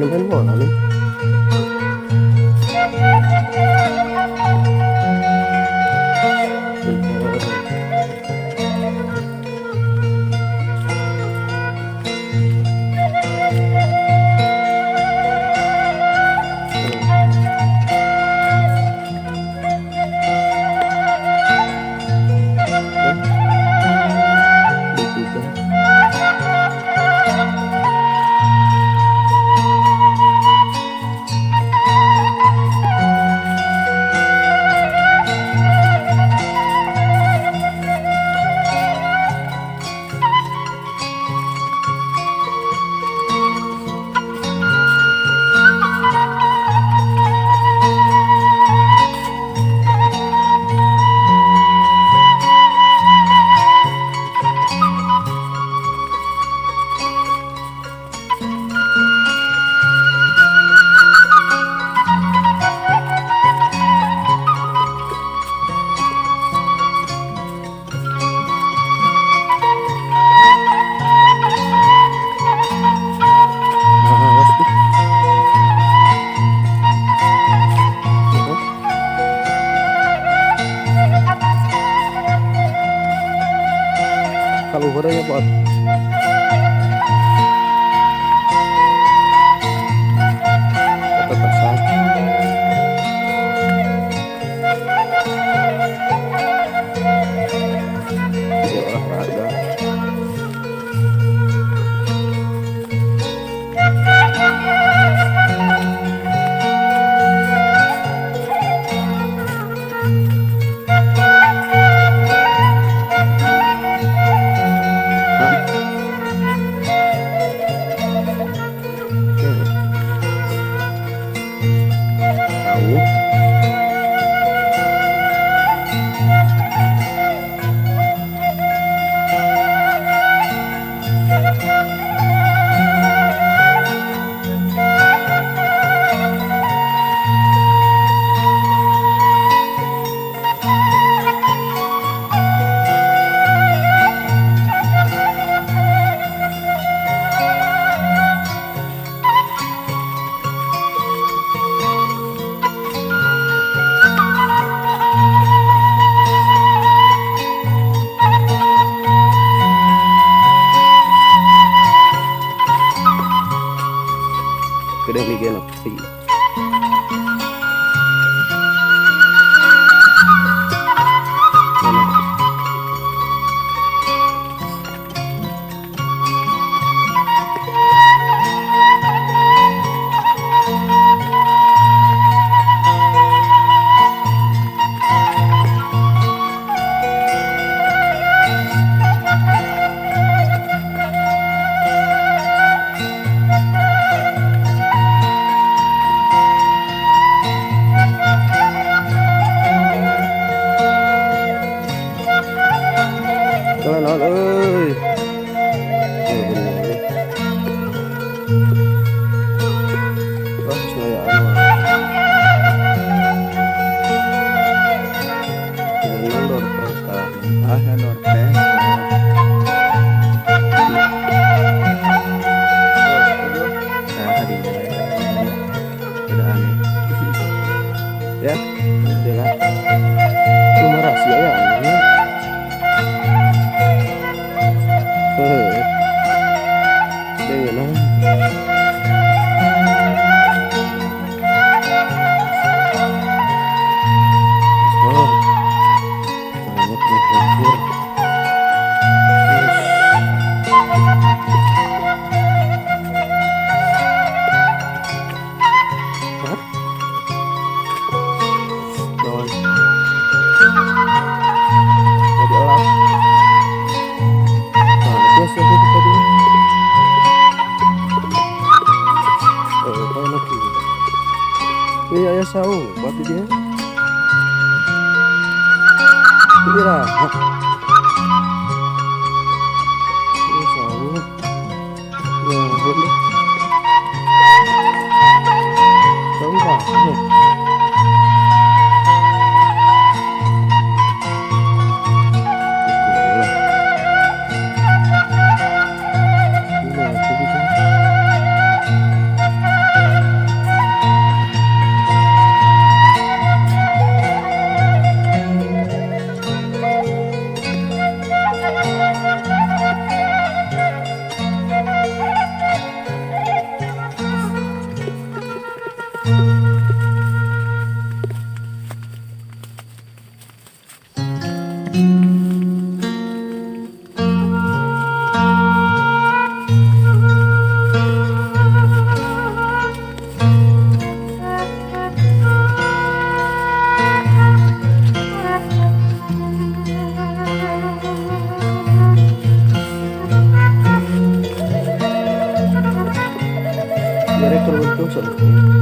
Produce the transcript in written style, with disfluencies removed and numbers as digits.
Ayo main bola nih. Kaluhurnya pot. Ketetesan. Ya olahraga. Hah? Tahu. Gede nih sih. Mana? Jalan naon euy. Oh, bener. Oh, saya anu. Dengan door prize tah. Ah, ya door prize. Nah, tadi udah aneh. Ya, udah. Cuma rahasia ya anu. Heeh. Dengan oh, tangannya penuh lumpur. Terus. Hah? Naon? Mau dielap. Nah, itu sih itu tadi. Oh, tahu lagi. Iya, ya saung buat dia. Iya, ini saung. Ya, boleh. Saung apa? Direk runtuh soalnya.